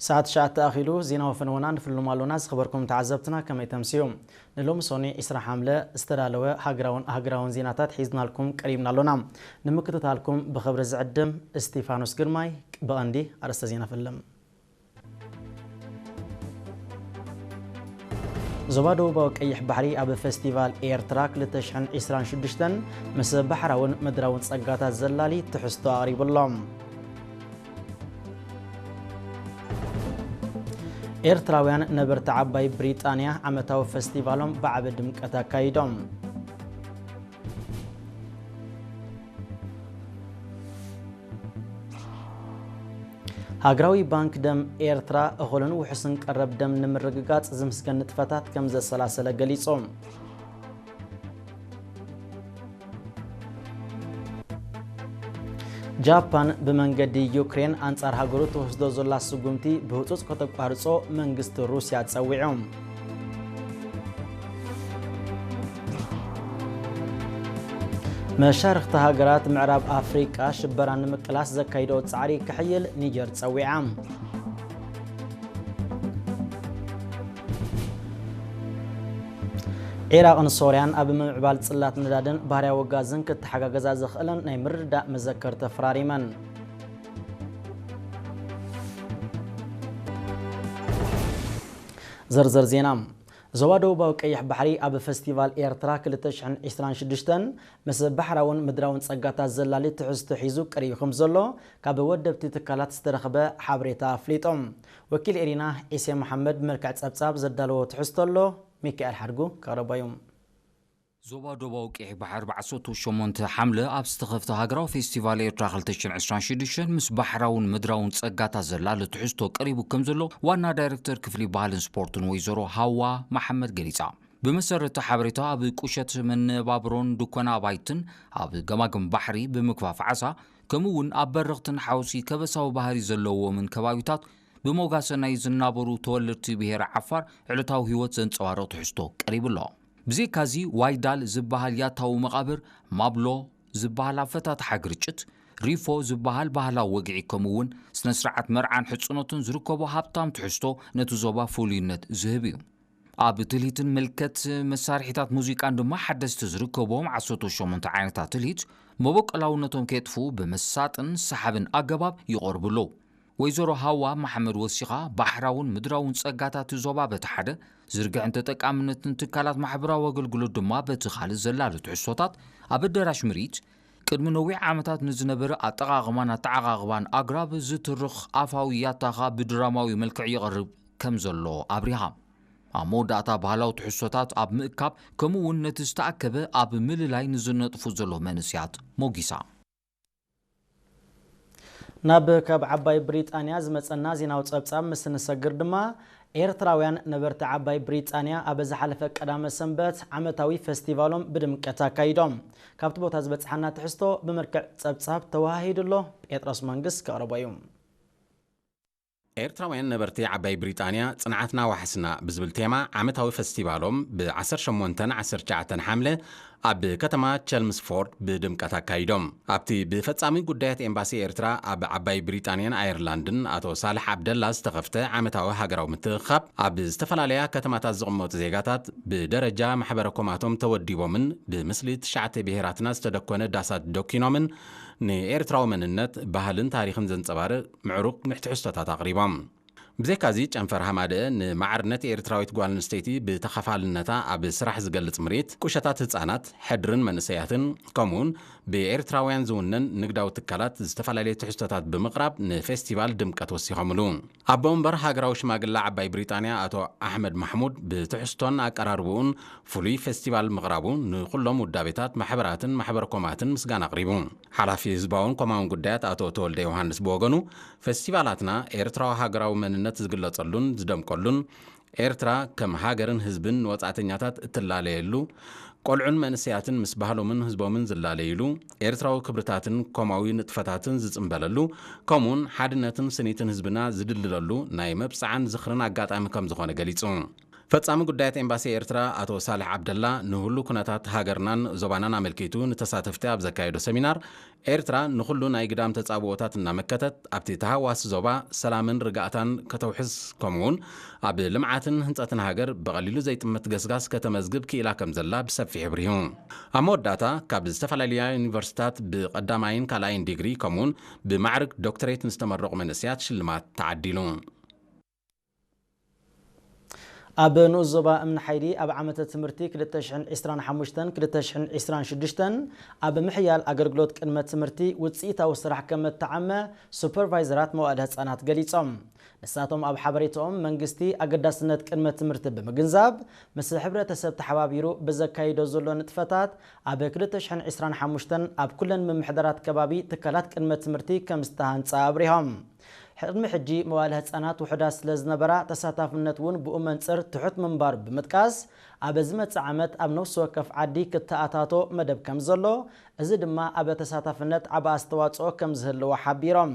ሰዓት ትሽዓተ ኣኺሉ ዜና ወፈን ወና ንፍልም ኣሎና። ዝኸበርኩም ተዓዘብትና ከመይ ተምስዩ? ንሎሚ ሶኒ ዕስራ ሓምለ ዝተዳለወ ሃገራውን ኣህገራውን ዜናታት ሒዝናልኩም ቀሪብና ኣሎና። ንምክትታልኩም ብኽብሪ ዝዕድም እስቲፋኖስ ግርማይ። ብቐንዲ ኣርእስተ ዜና ፍልም። ዞባ ደቡባዊ ቀይሕ ባሕሪ ኣብ ፈስቲቫል ኤርትራ ክልተ ሽሕን ዕስራን ሽዱሽተን ምስ ባሕራውን ምድራውን ጸጋታት ዘላሊ ትሕዝቶ ኣቕሪቡ ኣሎ። ኤርትራውያን ነበርቲ ዓባይ ብሪጣንያ ዓመታዊ ፈስቲቫሎም ብዓቢ ድምቀት ኣካይዶም። ሃገራዊ ባንክ ደም ኤርትራ እኹልን ውሑስን ቀረብ ደም ንምርግጋጽ ዝምስገን ንጥፈታት ከም ዘሰላሰለ ገሊጹ። ጃፓን ብመንገዲ ዩክሬን ኣንጻር ሃገሩ ትወስዶ ዘላ ስጉምቲ ብህጹጽ ከተቋርጾ መንግስቲ ሩስያ ጸዊዑ። መሻርኽቲ ሃገራት ምዕራብ ኣፍሪቃ ሽበራ ንምቅላስ ዘካይዶ ጻዕሪ ክሕይል ኒጀር ጸዊዓ። ዒራቕን ሶርያን ኣብ ምምዕባል ጽላት ነዳድን ባህርያዊ ጋዝን ክተሓጋገዛ ዘኽእለን ናይ ምርድዳእ መዘከር ተፈራሪመን። ዝርዝር ዜና። ዞባ ደቡባዊ ቀይሕ ባሕሪ ኣብ ፈስቲቫል ኤርትራ ክልተ ሽሕን ዕስራን ሽዱሽተን ምስ ባሕራውን ምድራውን ጸጋታት ዘላሊ ትሕዝቶ ሒዙ ቀሪቡ ከም ዘሎ ካብ ወደብቲ ትካላት ዝተረኽበ ሓበሬታ ኣፍሊጦም። ወኪል ኤሪና ዒሴ መሓመድ ብመልክዕ ጸብጻብ ዘዳለዎ ትሕዝቶ ኣሎ። ሚካኤል ሓድጉ ከቕርቦ እዩ። ዞባ ደቡባዊ ቀይሕ ባሕሪ ብዓሰርተ ሸሞንተ ሓምለ ኣብ ዝተኸፍተ ሃገራዊ ፌስቲቫል ኤርትራ ክልተ ሽሕን ዕስራን ሽዱሽተን ምስ ባሕራውን ምድራውን ጸጋታት ዘላሊ ትሕዝቶ ቀሪቡ ከም ዘሎ ዋና ዳይሬክተር ክፍሊ ባህልን ስፖርትን ወይዘሮ ሃዋ መሓመድ ገሊጻ። ብመሰረት እቲ ሓበሬታ ኣብ ቁሸት መነባብሮን ድኮና ኣባይትን ኣብ ገማግም ባሕሪ ብምግፋፍ ዓሳ ከምኡ እውን ኣብ በረኽትን ሓውሲ ከበሳዊ ባህሪ ዘለዎምን ከባቢታት ብሞጋሰናይ ዝናበሩ ተወለድቲ ብሄረ ዓፋር ዕለታዊ ህይወት ዘንጸባርቕ ትሕዝቶ ቀሪቡ ኣሎ። ብዘይካዚ ዋይዳል ዝበሃል ያታዊ መቓብር፣ ማብሎ ዝበሃል ኣፈታትሓ ግርጭት፣ ሪፎ ዝበሃል ባህላዊ ወግዒ ከምኡ እውን ስነ ስርዓት መርዓን ሕጽኖትን ዝርከቦ ሃብታም ትሕዝቶ ነቲ ዞባ ፍሉይነት ዝህብ እዩ። ኣብ ትልሂትን ምልከት መሳርሒታት ሙዚቃን ድማ ሓደስቲ ዝርከብዎም ዓሰርተ ሸሞንተ ዓይነታት ትልሂት መበቆላውነቶም ከየጥፍኡ ብመሳጥን ሰሓብን ኣገባብ ይቐርቡ ኣለዉ። ወይዘሮ ሃዋ መሓመድ ወሲኻ ባሕራውን ምድራውን ጸጋታት እቲ ዞባ በቲ ሓደ ዝርግሕን ተጠቃምነትን ትካላት ማሕበራዊ ኣገልግሎት ድማ በቲ ካልእ ዘላሉ ትሕዝቶታት ኣብ ኣዳራሽ ምርኢት ቅድሚ ነዊሕ ዓመታት ንዝነበረ ኣጠቓቕማን ኣተዓቓቕባን ኣግራብ ዝትርኽ ኣፋዊ ያታኻ ብድራማዊ መልክዕ ይቐርብ ከም ዘሎ ኣብሪሃ። ኣብ መወዳእታ ባህላዊ ትሕዝቶታት ኣብ ምእካብ ከምኡ እውን ነቲ ዝተኣከበ ኣብ ምልላይ ንዝነጥፉ ዘሎ መንእሰያት ሞጊሳ። ናብ ካብ ዓባይ ብሪጣንያ ዝመጸና ዜናዊ ጸብጻብ ምስ ንሰግር ድማ ኤርትራውያን ነበርቲ ዓባይ ብሪጣንያ ኣብ ዝሓለፈ ቀዳመ ሰንበት ዓመታዊ ፈስቲቫሎም ብድምቀት ኣካይዶም። ካብቲ ቦታ ዝበጽሓና ትሕዝቶ ብመልክዕ ጸብጻብ ተወሃሂዱ ኣሎ። ጴጥሮስ መንግስት ከቕርቦ እዩ። ኤርትራውያን ነበርቲ ዓባይ ብሪጣንያ ጽንዓትና ዋሕስና ብዝብል ቴማ ዓመታዊ ፈስቲቫሎም ብ ዓሰርተ ሸሞንተን ዓሰርተ ትሽዓተን ሓምለ ኣብ ከተማ ቸልምስፎርድ ብድምቀት ኣካይዶም። ኣብቲ ብፈጻሚ ጉዳያት ኤምባሲ ኤርትራ ኣብ ዓባይ ብሪጣንያን ኣየርላንድን ኣቶ ሳልሕ ዓብደላ ዝተኸፍተ ዓመታዊ ሃገራዊ ምትእኽኻብ ኣብ ዝተፈላለያ ከተማታት ዝቕመጡ ዜጋታት ብደረጃ ማሕበረ ኮማቶም ተወዲቦምን ብምስሊ ትሽዓተ ብሄራትና ዝተደኮነ ዳሳት ደኪኖምን ንኤርትራዊ መንነት፣ ባህልን ታሪኽን ዘንጸባርቕ ምዕሩግ ምትሕዝቶታት ኣቕሪቦም። ብዘይካዚ ጨንፈር ሃማደአ ንማዕርነት ኤርትራዊት ጓል ኣንስተይቲ ብተኻፋልነታ ኣብ ስራሕ ዝገልጽ ምርኢት፣ ቁሸታት ህጻናት፣ ሕድርን መንእሰያትን፣ ከምኡውን ብኤርትራውያን ዝውነን ንግዳዊ ትካላት ዝተፈላለዩ ትሕዝቶታት ብምቕራብ ንፌስቲቫል ድምቀት ወሲኾምሉ። ኣቦ መንበር ሃገራዊ ሽማግለ ዓባይ ብሪጣንያ ኣቶ ኣሕመድ ማሕሙድ ብትሕዝቶን ኣቀራርብኡን ፍሉይ ፌስቲቫል ምቕራቡ ንኹሎም ውዳቤታት፣ ማሕበራትን ማሕበረ ኮማትን ምስጋና ኣቕሪቡ። ሓላፊ ህዝባውን ኮማውን ጉዳያት ኣቶ ተወልደ ዮሃንስ ብወገኑ፣ ፈስቲቫላትና ኤርትራዊ ሃገራዊ መንነት ዝግለጸሉን ዝደምቀሉን፣ ኤርትራ ከም ሃገርን ህዝብን ንወጻእተኛታት እትላለየሉ፣ ቆልዑን መንእሰያትን ምስ ባህሎምን ህዝቦምን ዝላለዩሉ፣ ኤርትራዊ ክብርታትን ኮማዊ ንጥፈታትን ዝጽምበለሉ፣ ከምኡውን ሓድነትን ስኒትን ህዝብና ዝድልለሉ ናይ መብጽዓን ዝኽርን ኣጋጣሚ ከም ዝኾነ ገሊጹ። ፈጻሚ ጉዳያት ኤምባሲ ኤርትራ ኣቶ ሳልሕ ዓብደላ ንህሉ ኩነታት ሃገርናን ዞባናን ኣመልኪቱ ንተሳተፍቲ ኣብ ዘካየዶ ሰሚናር፣ ኤርትራ ንኹሉ ናይ ግዳም ተጻብኦታት እናመከተት፣ ኣብቲ ተሃዋሲ ዞባ ሰላምን ርግኣታን ከተውሕስ፣ ከምኡውን ኣብ ልምዓትን ህንጸትን ሃገር ብቐሊሉ ዘይጥመት ገስጋስ ከተመዝግብ ክኢላ ከም ዘላ ብሰፊሕ ኣብሪሁ። ኣብ መወዳእታ፣ ካብ ዝተፈላለያ ዩኒቨርሲታት ብቐዳማይን ካልኣይን ዲግሪ፣ ከምኡውን ብማዕርግ ዶክተሬት ንዝተመረቑ መንእሰያት ሽልማት ተዓዲሉ። ኣብ ንኡስ ዞባ እምኒ ሓይሊ ኣብ ዓመተ ትምህርቲ ክልተ ሽሕን ዕስራን ሓሙሽተን ክልተ ሽሕን ዕስራን ሽዱሽተን ኣብ ምሕያል ኣገልግሎት ቅድመ ትምህርቲ ውፅኢታዊ ስራሕ ከም እተዓመ ሱፐርቫይዘራት መዋእለ ህፃናት ገሊፆም። ንሳቶም ኣብ ሓበሬታኦም መንግስቲ ኣገዳስነት ቅድመ ትምህርቲ ብምግንዛብ ምስ ሕብረተሰብ ተሓባቢሩ ብዘካይዶ ዘሎ ንጥፈታት ኣብ ክልተ ሽሕን ዕስራን ሓሙሽተን ኣብ ኩለን ምምሕዳራት ከባቢ ትካላት ቅድመ ትምህርቲ ከም ዝተሃንፃ ኣብሪሆም። ቅድሚ ሕጂ መዋእለ ህጻናት ውሑዳት ስለ ዝነበራ፣ ተሳታፍነት እውን ብኡ መንጽር ትሑት ምንባሩ ብምጥቃስ፣ ኣብ ዝመጽእ ዓመት ኣብ ነፍሲ ወከፍ ዓዲ ክተኣታቶ መደብ ከም ዘሎ፣ እዚ ድማ ኣብ ተሳታፍነት ዓቢ ኣስተዋጽኦ ከም ዝህልዎ ሓቢሮም።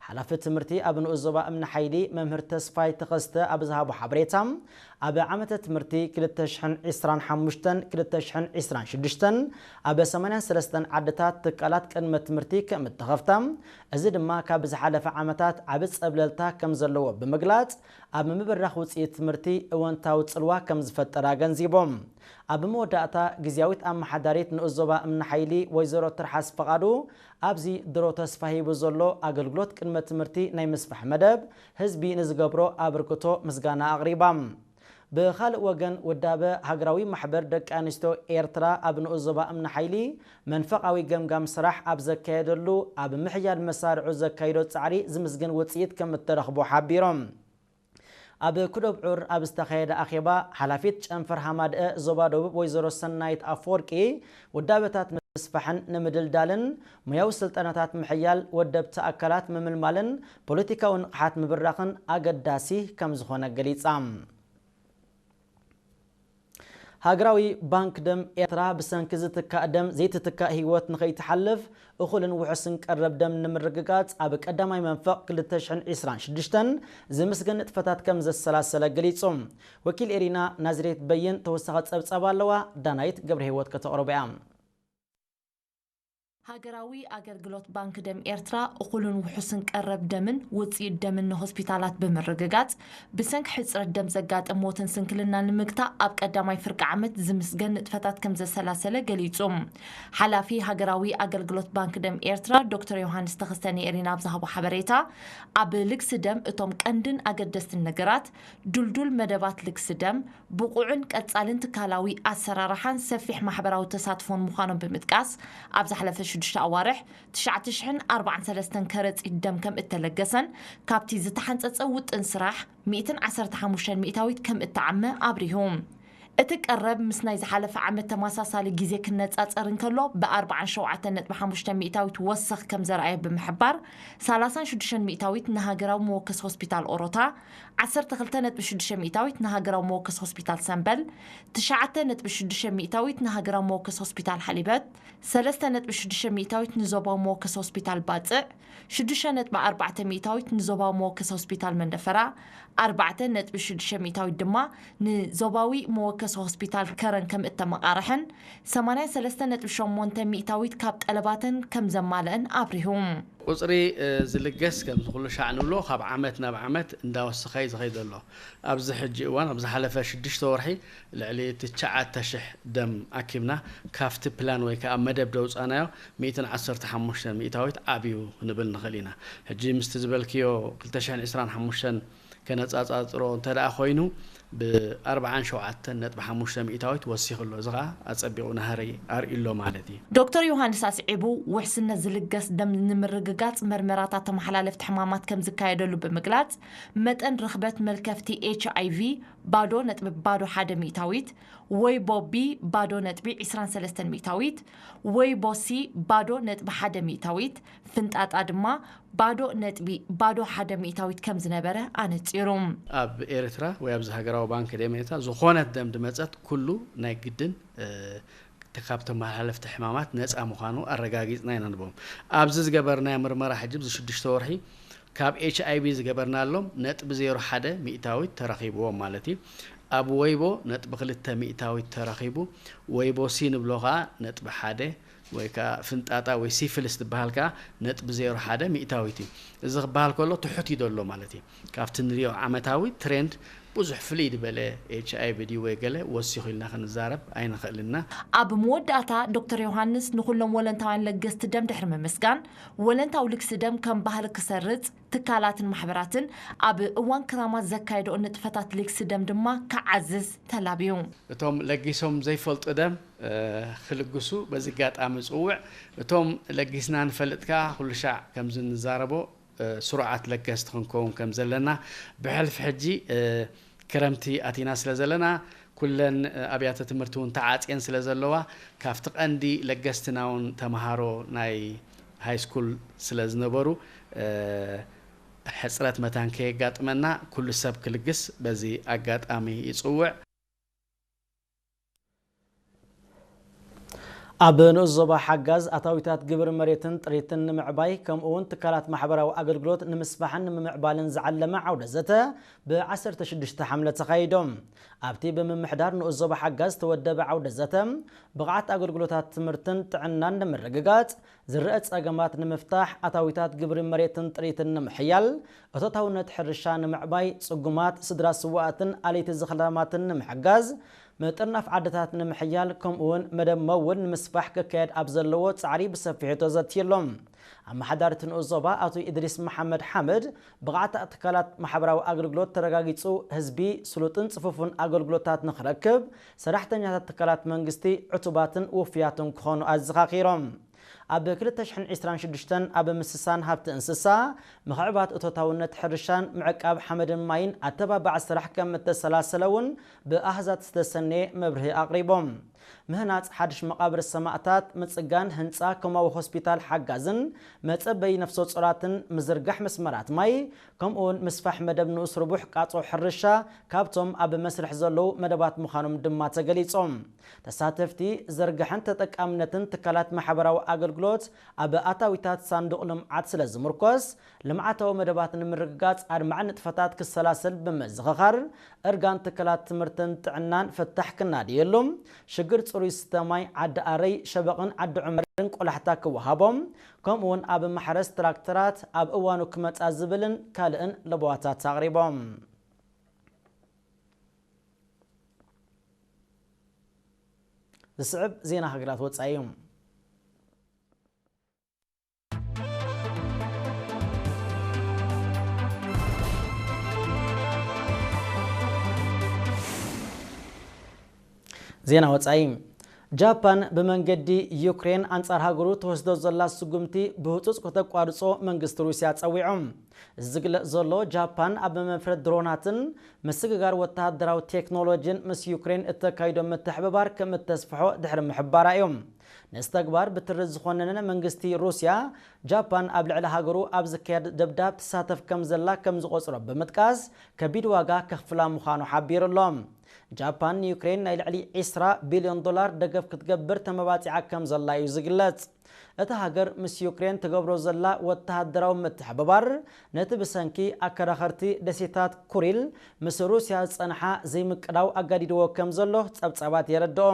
ሓላፊ ትምህርቲ ኣብ ንኡስ ዞባ እምኒ ሓይሊ መምህር ተስፋይ ተኸስተ ኣብ ዝሃቦ ሓበሬታ፣ ኣብ ዓመተ ትምህርቲ ክልተ ሽሕን ዕስራን ሓሙሽተን ክልተ ሽሕን ዕስራን ሽዱሽተን ኣብ ሰማንያን ሰለስተን ዓድታት ትካላት ቅድመ ትምህርቲ ከም እተኸፍታ፣ እዚ ድማ ካብ ዝሓለፈ ዓመታት ዓቢ ጸብለልታ ከም ዘለዎ ብምግላጽ፣ ኣብ ምብራኽ ውጽኢት ትምህርቲ እወንታዊ ጽልዋ ከም ዝፈጠረ ኣገንዚቦም። ኣብ መወዳእታ፣ ግዝያዊት ኣመሓዳሪት ንኡስ ዞባ እምኒ ሓይሊ ወይዘሮ ትርሓስ ፈቓዱ፣ ኣብዚ ድሮ ተስፋ ሂቡ ዘሎ ኣገልግሎት ቅድመ ትምህርቲ ናይ ምስፋሕ መደብ፣ ህዝቢ ንዝገብሮ ኣበርክቶ ምስጋና ኣቕሪባ። ብኻልእ ወገን፣ ውዳበ ሃገራዊ ማሕበር ደቂ ኣንስትዮ ኤርትራ ኣብ ንኡስ ዞባ እምኒ ሓይሊ መንፈቓዊ ገምጋም ስራሕ ኣብ ዘካየደሉ፣ ኣብ ምሕያል መሳርዑ ዘካይዶ ጻዕሪ ዝምስገን ውጽኢት ከም እተረኽቦ ሓቢሮም። ኣብ ኩዶብ ዑር ኣብ ዝተኻየደ ኣኼባ፣ ሓላፊት ጨንፈር ሃማደአ ዞባ ደቡብ ወይዘሮ ሰናይት ኣፈወርቂ፣ ውዳበታት ምስፋሕን ንምድልዳልን፣ ሞያዊ ስልጠናታት ምሕያል፣ ወደብቲ ኣካላት ምምልማልን ፖለቲካዊ ንቕሓት ምብራኽን ኣገዳሲ ከም ዝኾነ ገሊጻ። ሃገራዊ ባንክ ደም ኤርትራ፣ ብሰንኪ ዝትካእ ደም ዘይትትካእ ህይወት ንኸይትሓልፍ፣ እኹልን ውሑስን ቀረብ ደም ንምርግጋጽ ኣብ ቀዳማይ መንፈቕ ክልተ ሽሕን ዕስራን ሽዱሽተን ዝምስገን ንጥፈታት ከም ዘሰላሰለ ገሊጹ። ወኪል ኤሪና ናዝሬት በይን ተወሳኺ ጸብጻብ ኣለዋ፣ ዳናይት ገብረህይወት ከተቕርቦ እያ። ሃገራዊ ኣገልግሎት ባንክ ደም ኤርትራ፣ እኹልን ውሑስን ቀረብ ደምን ውጽኢት ደምን ንሆስፒታላት ብምርግጋጽ፣ ብሰንኪ ሕጽረት ደም ዘጋጥም ሞትን ስንክልናን ንምግታእ ኣብ ቀዳማይ ፍርቂ ዓመት ዝምስገን ንጥፈታት ከም ዘሰላሰለ ገሊጹ። ሓላፊ ሃገራዊ ኣገልግሎት ባንክ ደም ኤርትራ ዶክተር ዮሃንስ ተኸስተ ንኤሪና ኣብ ዝሃቦ ሓበሬታ፣ ኣብ ልግሲ ደም እቶም ቀንድን ኣገደስትን ነገራት፣ ድልዱል መደባት ልግሲ ደም፣ ብቑዕን ቀጻልን ትካላዊ ኣሰራርሓን ሰፊሕ ማሕበራዊ ተሳትፎን ምዃኖም ብምጥቃስ፣ ኣብ ዝሓለፈ ሽዱሽተ ኣዋርሕ ትሽዓተ ሽሕን ኣርባዓን ሰለስተን ከረጺት ደም ከም እተለገሰን፣ ካብቲ ዝተሓንጸጸ ውጥን ስራሕ ሚእትን ዓሰርተ ሓሙሽተን ሚእታዊት ከም እተዓመ ኣብሪሁ። እቲ ቀረብ ምስ ናይ ዝሓለፈ ዓመት ተመሳሳሊ ግዜ ክነጻጸር እንከሎ፣ ብኣርባዓን ሸውዓተን ነጥቢ ሓሙሽተ ሚእታዊት ወሰኽ ከም ዘርኣየ ብምሕባር፣ ሰላሳን ሽዱሽተን ሚእታዊት ንሃገራዊ መወከሲ ሆስፒታል ኦሮታ፣ ዓሰርተ ክልተ ነጥቢ ሽዱሽተ ሚእታዊት ንሃገራዊ መወከሲ ሆስፒታል ሰምበል፣ ትሽዓተ ነጥቢ ሽዱሽተ ሚእታዊት ንሃገራዊ መወከሲ ሆስፒታል ሓሊበት፣ ሰለስተ ነጥቢ ሽዱሽተ ሚእታዊት ንዞባዊ መወከሲ ሆስፒታል ባጽዕ፣ ሽዱሽተ ነጥቢ ኣርባዕተ ሚእታዊት ንዞባዊ መወከሲ ሆስፒታል መንደፈራ፣ ኣርባዕተ ነጥቢ ሽዱሽተ ሚእታዊት ድማ ንዞባዊ መወከሲ ሆስፒታል ከረን ከም እተመቓርሐን፣ ሰማንያን ሰለስተ ነጥቢ ሸሞንተ ሚእታዊት ካብ ጠለባተን ከም ዘማልአን ኣብሪሁ። ቁጽሪ፣ እ፣ ዝልገስ ከምዚ ኩሉ ሻዕ ንብሎ ካብ ዓመት ናብ ዓመት እንዳወሰኸ እዩ ዝኸይድ ዘሎ። ኣብዚ ሕጂ እዋን፣ ኣብ ዝሓለፈ ሽዱሽተ ወርሒ ልዕሊ ትሽዓተ ሽሕ ደም ኣኪብና፣ ካብቲ ፕላን ወይ ከኣ መደብ ደውጻናዮ ሚእትን ዓሰርተ ሓሙሽተን ሚእታዊት ዓብዩ ክንብል ንኽእል ኢና። ሕጂ ምስቲ ዝበልክዮ ክልተ ሽሕን ዕስራን ሓሙሽተን ከነጻጻጽሮ እንተ ደኣ ኮይኑ፣ ብኣርባዓን ሸውዓተን ነጥቢ ሓሙሽተ ሚእታዊት ወሲኹ ኣሎ። እዚ ኸኣ ኣጸቢቑ ናህሪ ኣርእዩ ኣሎ ማለት እዩ። ዶክተር ዮሃንስ ኣስዒቡ፣ ውሕስነት ዝልገስ ደም ንምርግጋጽ መርመራታት ተመሓላለፍቲ ሕማማት ከም ዝካየደሉ ብምግላጽ፣ መጠን ርኽበት መልከፍቲ ኤች ኣይ ቪ ባዶ ነጥቢ ባዶ ሓደ ሚእታዊት፣ ወይቦ ቢ ባዶ ነጥቢ ዕስራን ሰለስተን ሚእታዊት፣ ወይቦ ሲ ባዶ ነጥቢ ሓደ ሚእታዊት፣ ፍንጣጣ ድማ ባዶ ነጥቢ ባዶ ሓደ ሚእታዊት ከም ዝነበረ ኣነጺሩ። ኣብ ኤርትራ ወይ ኣብዚ ሃገራዊ ባንክ ደም ኤርትራ ዝኾነት ደም ድመጸት ኩሉ ናይ ግድን፣ እ፣ ካብ ተመሓላለፍቲ ሕማማት ነጻ ምዃኑ ኣረጋጊጽና ኢና ንብሎም። ኣብዚ ዝገበርናዮ ምርመራ ሕጂ ኣብዚ ሽዱሽተ ወርሒ ካብ ኤች ኣይ ቪ ዝገበርናሎም ነጥቢ ዜሮ ሓደ ሚእታዊት ተረኺብዎም ማለት እዩ። ኣብ ወይቦ ነጥቢ ክልተ ሚእታዊት ተረኺቡ። ወይቦ ሲ ንብሎ ከዓ ነጥቢ ሓደ ወይ ከዓ ፍንጣጣ ወይ ሲፍልስ ዝበሃል ከዓ ነጥቢ ዜሮ ሓደ ሚእታዊት እዩ። እዚ ክበሃል ከሎ ትሑት እዩ ዘሎ ማለት እዩ። ካብቲ ንሪኦ ዓመታዊ ትሬንድ ብዙሕ ፍልይ ዝበለ ኤች ኣይ ቪ ድዩ ወይ ገለ ወሲኹ ኢልና ክንዛረብ ኣይንኽእልና። ኣብ መወዳእታ ዶክተር ዮሃንስ ንኹሎም ወለንታውያን ለገስቲ ደም ድሕሪ ምምስጋን፣ ወለንታዊ ልግሲ ደም ከም ባህሊ ክሰርጽ ትካላትን ማሕበራትን ኣብ እዋን ክራማት ዘካየድኦ ንጥፈታት ልግሲ ደም ድማ ክዓዝዝ ተላብዩ። እቶም ለጊሶም ዘይፈልጡ ደም ክልግሱ በዚ ኣጋጣሚ እጽውዕ። እቶም ለጊስና ንፈልጥ ከኣ ኩሉ ሻዕ ከምዚ እንዛረቦ ስሩዓት ለገስቲ ክንከውን ከም ዘለና፣ ብሕልፊ ሕጂ ክረምቲ ኣቲና ስለ ዘለና ኩለን ኣብያተ ትምህርቲ እውን ተዓፅየን ስለ ዘለዋ ካብቲ ቀንዲ ለገስትና እውን ተምሃሮ ናይ ሃይስኩል ስለ ዝነበሩ ሕፅረት መታን ከየጋጥመና ኩሉ ሰብ ክልግስ በዚ ኣጋጣሚ ይፅውዕ። ኣብ ንኡስ ዞባ ሓጋዝ ኣታዊታት ግብሪ መሬትን ጥሪትን ንምዕባይ ከምኡ እውን ትካላት ማሕበራዊ ኣገልግሎት ንምስፋሕን ንምምዕባልን ዝዓለመ ዓውደ ዘተ ብ ዓሰርተ ሽዱሽተ ሓምለ ተኻይዶም። ኣብቲ ብምምሕዳር ንኡስ ዞባ ሓጋዝ ዝተወደበ ዓውደ ዘተ ብቕዓት ኣገልግሎታት ትምህርትን ጥዕናን ንምርግጋጽ፣ ዝረአ ጸገማት ንምፍታሕ፣ ኣታዊታት ግብሪ መሬትን ጥሪትን ንምሕያል፣ እቶታውነት ሕርሻ ንምዕባይ፣ ጽጉማት፣ ስድራ ስውኣትን ኣለይቲ ዝኽላማትን ንምሕጋዝ፣ ምጥርናፍ ዓድታት ንምሕያል ከምኡውን መደብ መውል ንምስፋሕ ክካየድ ኣብ ዘለዎ ጻዕሪ ብሰፊሑ ተዘትዩ ኣሎ። ኣመሓዳሪ እቲ ንኡስ ዞባ ኣቶ ኢድሪስ መሓመድ ሓምድ ብቕዓት ትካላት ማሕበራዊ ኣገልግሎት ተረጋጊጹ ህዝቢ ስሉጥን ጽፉፍን ኣገልግሎታት ንኽረክብ ሰራሕተኛታት ትካላት መንግስቲ ዕቱባትን ውፉያትን ክኾኑ ኣዘኻኺሮም። ኣብ ክልተ ሽሕን ዕስራን ሽዱሽተን ኣብ ምስሳን ሃብቲ እንስሳ፣ ምኽዕባት እቶታውነት ሕርሻን ምዕቃብ ሓመድን ማይን ኣተባባዒ ስራሕ ከም እተሰላሰለ እውን ብኣሃዛት ዝተሰነየ መብርሂ ኣቕሪቦም። ምህናፅ ሓድሽ መቓብር ሰማእታት፣ ምፅጋን ህንፃ ኮማዊ ሆስፒታል ሓጋዝን መፀበዪ ነፍሰ ፁራትን ምዝርጋሕ መስመራት ማይ ከምኡ እውን ምስፋሕ መደብ ንኡስ ርቡሕ ቃጾ ሕርሻ ካብቶም ኣብ መስርሕ ዘለዉ መደባት ምዃኖም ድማ ተገሊጾም። ተሳተፍቲ፣ ዝርግሐን ተጠቃምነትን ትካላት ማሕበራዊ ኣገልግሎት ኣብ ኣታዊታት ሳንዱቕ ልምዓት ስለ ዝምርኮስ፣ ልምዓታዊ መደባት ንምርግጋጽ ኣድማዒ ንጥፈታት ክሰላሰል ብምዝኽኻር፣ እርጋን ትካላት ትምህርትን ጥዕናን ፍታሕ ክናድየሉ፣ ሽግር ጽሩይ ዝስተ ማይ ዓዲ ኣረይ፣ ሸበቕን ዓዲ ዑመርን ቆላሕታ ክወሃቦም፣ ከምኡውን ኣብ ማሕረስ ትራክተራት ኣብ እዋኑ ክመጻ ዝብልን ካልእን ለበዋታት ኣቕሪቦም። ዝስዕብ ዜና ሃገራት ወጻኢ እዩ። ዜና ወጻኢ። ጃፓን ብመንገዲ ዩክሬን ኣንጻር ሃገሩ ትወስዶ ዘላ ስጉምቲ ብህጹጽ ከተቋርጾ መንግስቲ ሩስያ ጸዊዑ። እዚ ዝግለጽ ዘሎ ጃፓን ኣብ መፍረድ ድሮናትን ምስግጋር ወተሃደራዊ ቴክኖሎጂን ምስ ዩክሬን እተካይዶ ምትሕብባር ከም እተስፍሖ ድሕሪ ምሕባራ እዩ። ነዚ ተግባር ብትሪ ዝኾነነ መንግስቲ ሩስያ ጃፓን ኣብ ልዕሊ ሃገሩ ኣብ ዝካየድ ደብዳብ ትሳተፍ ከም ዘላ ከም ዝቖጽሮ ብምጥቃስ ከቢድ ዋጋ ከኽፍላ ምዃኑ ሓቢሩ ኣሎ። ጃፓን ንዩክሬን ናይ ልዕሊ ዒስራ ቢልዮን ዶላር ደገፍ ክትገብር ተመባጺዓ ከም ዘላ እዩ ዝግለጽ። እታ ሃገር ምስ ዩክሬን ትገብሮ ዘላ ወተሃደራዊ ምትሕብባር ነቲ ብሰንኪ ኣከራኸርቲ ደሴታት ኩሪል ምስ ሩስያ ዝጸንሓ ዘይምቅዳው ኣጋዲድዎ ከም ዘሎ ጸብጻባት የረድኦ።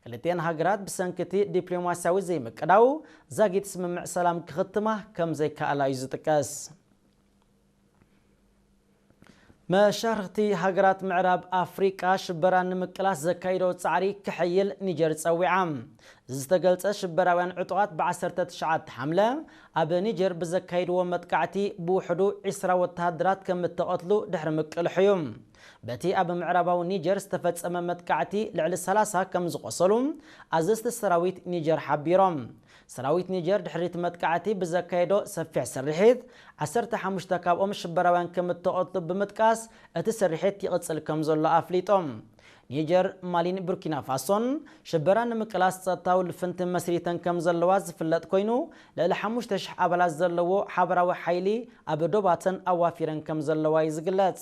ክልቲኤን ሃገራት ብሰንኪ እቲ ዲፕሎማስያዊ ዘይምቅዳው ዛጊት ስምምዕ ሰላም ክኽትማ ከም ዘይከኣላ እዩ ዝጥቀስ። መሻርኽቲ ሃገራት ምዕራብ ኣፍሪቃ ሽበራ ንምቅላስ ዘካይዶ ጻዕሪ ክሕይል ኒጀር ጸዊዓ። እዚ ዝተገልጸ ሽበራውያን ዕጡቓት ብ ዓሰርተ ትሽዓተ ሓምለ ኣብ ኒጀር ብዘካይድዎ መጥቃዕቲ ብውሕዱ ዒስራ ወተሃደራት ከም እተቐትሉ ድሕሪ ምቅልሑ እዩ። በቲ ኣብ ምዕራባዊ ኒጀር ዝተፈጸመ መጥቃዕቲ ልዕሊ ሰላሳ ከም ዝቖሰሉ ኣዘዝቲ ሰራዊት ኒጀር ሓቢሮም። ሰራዊት ኒጀር ድሕሪ እቲ መጥቃዕቲ ብዘካየዶ ሰፊሕ ስርሒት ዓሰርተ ሓሙሽተ ካብኦም ሽበራውያን ከም እተቐትሉ ብምጥቃስ እቲ ስርሒት ይቕጽል ከም ዘሎ ኣፍሊጦም። ኒጀር፣ ማሊን ቡርኪና ፋሶን ሽበራ ንምቅላስ ጸጥታዊ ልፍንቲ መስሪተን ከም ዘለዋ ዝፍለጥ ኮይኑ ልዕሊ ሓሙሽተ ሽሕ ኣባላት ዘለዎ ሓበራዊ ሓይሊ ኣብ ዶባተን ኣዋፊረን ከም ዘለዋ እዩ ዝግለጽ።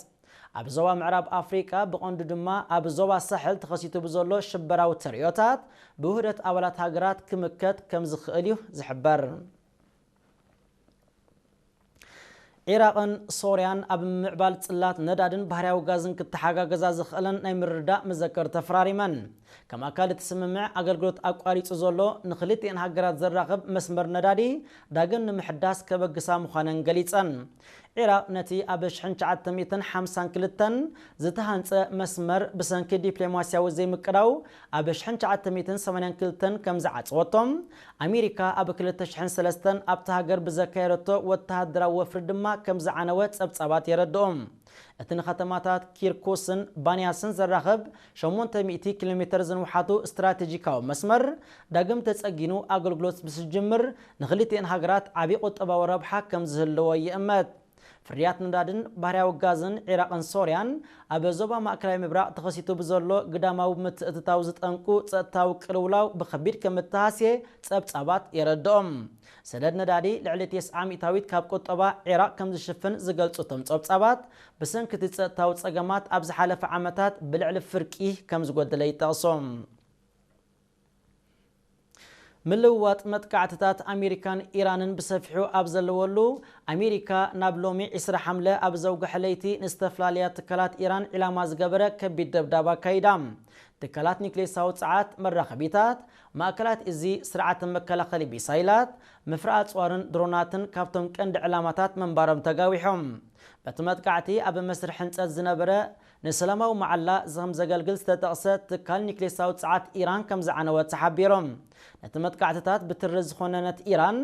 ኣብ ዞባ ምዕራብ ኣፍሪቃ ብቐንዱ ድማ ኣብ ዞባ ሳሕል ተኸሲቱ ብዘሎ ሽበራዊ ተርእዮታት ብውህደት ኣባላት ሃገራት ክምከት ከም ዝኽእል እዩ ዝሕበር። ዒራቕን ሶርያን ኣብ ምምዕባል ጽላት ነዳድን ባህርያዊ ጋዝን ክተሓጋገዛ ዝኽእለን ናይ ምርድዳእ መዘከር ተፈራሪመን። ከም ኣካል እቲ ስምምዕ፣ ኣገልግሎት ኣቋሪጹ ዘሎ ንኽልቲኤን ሃገራት ዘራኽብ መስመር ነዳዲ ዳግም ንምሕዳስ ከበግሳ ምዃነን ገሊጸን። ዒራቕ ነቲ ኣብ ሽሕን ትሽዓተ ሚእትን ሓምሳን ክልተን ዝተሃንጸ መስመር ብሰንኪ ዲፕሎማስያዊ ዘይምቅዳው ኣብ ሽሕን ትሽዓተ ሚእትን ሰማንያን ክልተን ከም ዝዓጸወቶ፣ ኣሜሪካ ኣብ ክልተ ሽሕን ሰለስተን ኣብታ ሃገር ብዘካየደቶ ወተሃደራዊ ወፍሪ ድማ ከም ዝዓነወ ጸብጻባት የረድኡ። እቲ ንከተማታት ኪርኩስን ባንያስን ዘራኽብ ሸሞንተ ሚእቲ ኪሎ ሜተር ዝንውሓቱ ስትራቴጂካዊ መስመር ዳግም ተጸጊኑ ኣገልግሎት ምስ ዝጅምር ንኽልቲኤን ሃገራት ዓቢ ቁጠባዊ ረብሓ ከም ዝህልዎ ይእመት። ፍርያት ነዳድን ባህርያዊ ጋዝን ዒራቕን ሶርያን ኣብ ዞባ ማእከላይ ምብራቕ ተኸሲቱ ብዘሎ ግዳማዊ ምትእትታው ዝጠንቁ ጸጥታዊ ቅልውላው ብኸቢድ ከም እተሃስየ ጸብጻባት የረድኦም። ሰደድ ነዳዲ ልዕሊ ተስዓ ሚእታዊት ካብ ቁጠባ ዒራቕ ከም ዝሽፍን ዝገልጹ እቶም ጸብጻባት፣ ብሰንኪ እቲ ጸጥታዊ ጸገማት ኣብ ዝሓለፈ ዓመታት ብልዕሊ ፍርቂ ከም ዝጎደለ ይጠቕሱ። ምልውዋጥ መጥቃዕትታት ኣሜሪካን ኢራንን ብሰፊሑ ኣብ ዘለወሉ፣ ኣሜሪካ ናብ ሎሚ ዕስራ ሓምለ ኣብ ዘውግሐ ለይቲ ንዝተፈላለያ ትካላት ኢራን ዒላማ ዝገበረ ከቢድ ደብዳብ ኣካይዳ። ትካላት ኒክሌሳዊ ጸዓት፣ መራኸቢታት፣ ማእከላት እዚ ስርዓተ መከላኸሊ ሚሳይላት፣ መፍረ ኣጽዋርን ድሮናትን ካብቶም ቀንዲ ዕላማታት ምንባሮም ተጋዊሖም። በቲ መጥቃዕቲ ኣብ መስርሕ ህንጸት ዝነበረ ንሰላማዊ መዓላ ከም ዘገልግል ዝተጠቕሰ ትካል ኒክሌሳዊ ጸዓት ኢራን ከም ዝዓነወ ተሓቢሩ። ነቲ መጥቃዕትታት ብትሪ ዝኾነነት ኢራን፣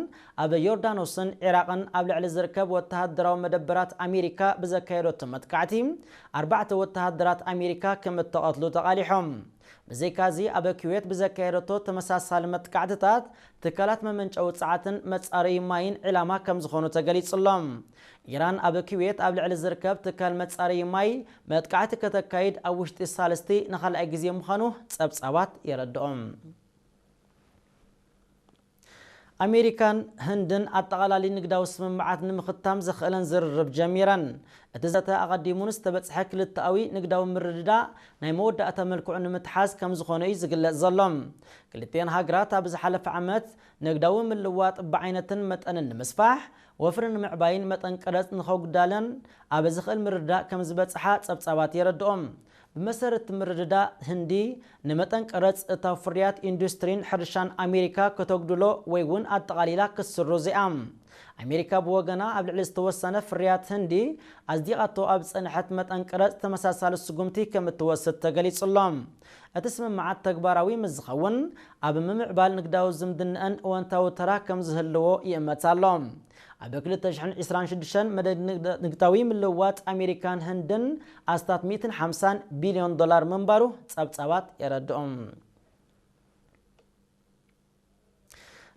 ኣብ ዮርዳኖስን ዒራቕን ኣብ ልዕሊ ዝርከብ ወተሃደራዊ መደበራት ኣሜሪካ ብዘካየደቶ መጥቃዕቲ፣ ኣርባዕተ ወተሃደራት ኣሜሪካ ከም እተቐትሉ ተቓሊሖም። ብዘይካዚ፣ ኣብ ኩዌት ብዘካየደቶ ተመሳሳሊ መጥቃዕትታት፣ ትካላት መመንጨዊ ጸዓትን መጻረዪ ማይን ዒላማ ከም ዝኾኑ ተገሊጹ ኣሎ። ኢራን ኣብ ኩዌት ኣብ ልዕሊ ዝርከብ ትካል መጻረዪ ማይ መጥቃዕቲ ከተካይድ ኣብ ውሽጢ ሳልስቲ ንኻልኣይ ግዜ ምዃኑ ጸብጻባት የረድኦም። ኣሜሪካን ህንድን ኣጠቓላሊ ንግዳዊ ስምምዓት ንምኽታም ዘኽእለን ዝርርብ ጀሚረን። እቲ ዘተ ኣቐዲሙ ንዝተበጽሐ ክልተኣዊ ንግዳዊ ምርድዳእ ናይ መወዳእታ መልክዑ ንምትሓዝ ከም ዝኾነ እዩ ዝግለጽ ዘሎ። ክልቲኤን ሃገራት ኣብ ዝሓለፈ ዓመት ንግዳዊ ምልውዋጥ ብዓይነትን መጠንን ንምስፋሕ፣ ወፍሪ ንምዕባይን መጠን ቀረጽ ንኸጉዳለን ኣብ ዝኽእል ምርድዳእ ከም ዝበጽሓ ጸብጻባት የረድኦም። ብመሰረት ምርድዳእ፣ ህንዲ ንመጠን ቀረጽ እታው ፍርያት ኢንዱስትሪን ሕርሻን ኣሜሪካ ከተጉድሎ ወይ እውን ኣጠቓሊላ ክትስርዞ እያ። ኣሜሪካ ብወገና ኣብ ልዕሊ ዝተወሰነ ፍርያት ህንዲ ኣጽዲቓቶ ኣብ ዝጸንሐት መጠን ቀረጽ ተመሳሳሊ ስጉምቲ ከም እትወስድ ተገሊጹ ኣሎ። እቲ ስምምዓት ተግባራዊ ምስ ዝኸውን ኣብ ምምዕባል ንግዳዊ ዝምድናኣን እወንታዊ ተራ ከም ዝህልዎ ይእመት ኣሎ። ኣብ ክልተ ሽሕን ዕስራን ሽዱሽተን መደድ ንግድ-፣ ንግዳዊ ምልውዋጥ ኣሜሪካን ህንድን ኣስታት ሚእትን ሓምሳን ቢልዮን ዶላር ምንባሩ ጸብጻባት የረድኦም።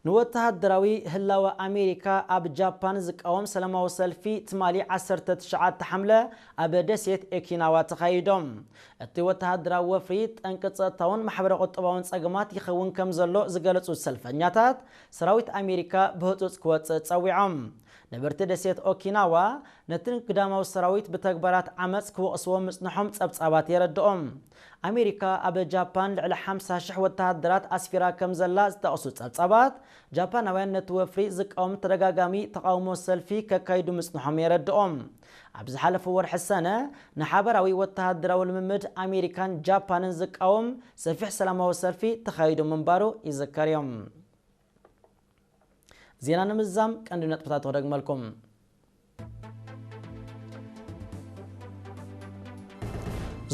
ንወተሃደራዊ ህላወ ኣሜሪካ ኣብ ጃፓን ዝቃወም ሰላማዊ ሰልፊ ትማሊ ዓሰርተ ትሽዓተ ሓምለ ኣብ ደሴት ኦኪናዋ ተኻይዶም። እቲ ወተሃደራዊ ወፍሪ ጠንቂ ጸጥታውን ማሕበረ ቁጠባውን ጸገማት ይኸውን ከም ዘሎ ዝገለጹ ሰልፈኛታት፣ ሰራዊት ኣሜሪካ ብህጹጽ ክወጽእ ጸዊዖም። ነበርቲ ደሴት ኦኪናዋ ነቲ ግዳማዊ ሰራዊት ብተግባራት ዓመጽ ክወቕስዎ ምጽንሖም ጸብጻባት የረድኦም። ኣሜሪካ ኣብ ጃፓን ልዕሊ ሓምሳ ሽሕ ወተሃደራት ኣስፊራ ከም ዘላ ዝጠቕሱ ጸብጻባት፣ ጃፓናውያን ነቲ ወፍሪ ዝቃወም ተደጋጋሚ ተቓውሞ ሰልፊ ከካይዱ ምጽንሖም የረድኦም። ኣብ ዝሓለፈ ወርሒ ሰነ ንሓበራዊ ወተሃደራዊ ልምምድ ኣሜሪካን ጃፓንን ዝቃወም ሰፊሕ ሰላማዊ ሰልፊ ተኻይዱ ምንባሩ ይዝከር እዩ። ዜና ንምዝዛም ቀንዲ ነጥብታት ክደግመልኩም።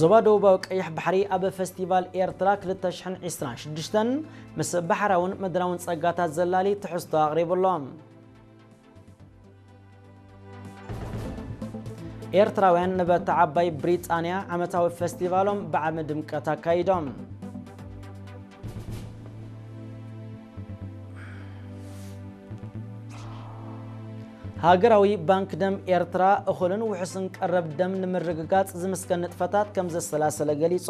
ዞባ ደቡባዊ ቀይሕ ባሕሪ ኣብ ፈስቲቫል ኤርትራ ክልተ ሽሕን ዕስራን ሽዱሽተን ምስ ባሕራውን ምድራውን ጸጋታት ዘላሊ ትሕዝቶ ኣቕሪቡ ኣሎ። ኤርትራውያን ነበርቲ ዓባይ ብሪጣንያ ዓመታዊ ፈስቲቫሎም ብዓቢ ድምቀት ኣካይዶም። ሃገራዊ ባንክ ደም ኤርትራ እኹልን ውሑስን ቀረብ ደም ንምርግጋጽ ዝምስገን ንጥፈታት ከም ዘሰላሰለ ገሊጹ።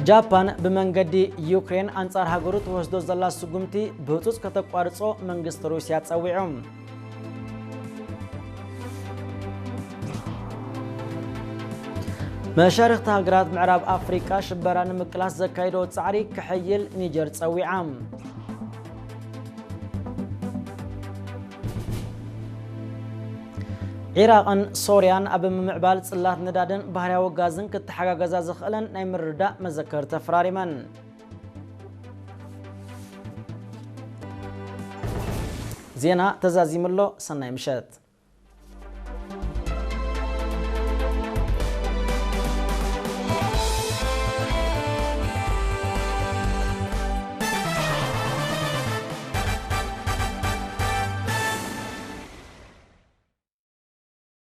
ጃፓን ብመንገዲ ዩክሬን ኣንጻር ሃገሩ ትወስዶ ዘላ ስጉምቲ ብህጹጽ ከተቋርጾ መንግስቲ ሩስያ ጸዊዑ። መሻርኽቲ ሃገራት ምዕራብ ኣፍሪቃ ሽበራ ንምቅላስ ዘካይዶ ጻዕሪ ክሕይል ኒጀር ጸዊዓ። ዒራቕን ሶርያን ኣብ ምምዕባል ጽላት ነዳድን ባህርያዊ ጋዝን ክተሓጋገዛ ዝኽእለን ናይ ምርድዳእ መዘከር ተፈራሪመን። ዜና ተዛዚሙ ኣሎ። ሰናይ ምሸት።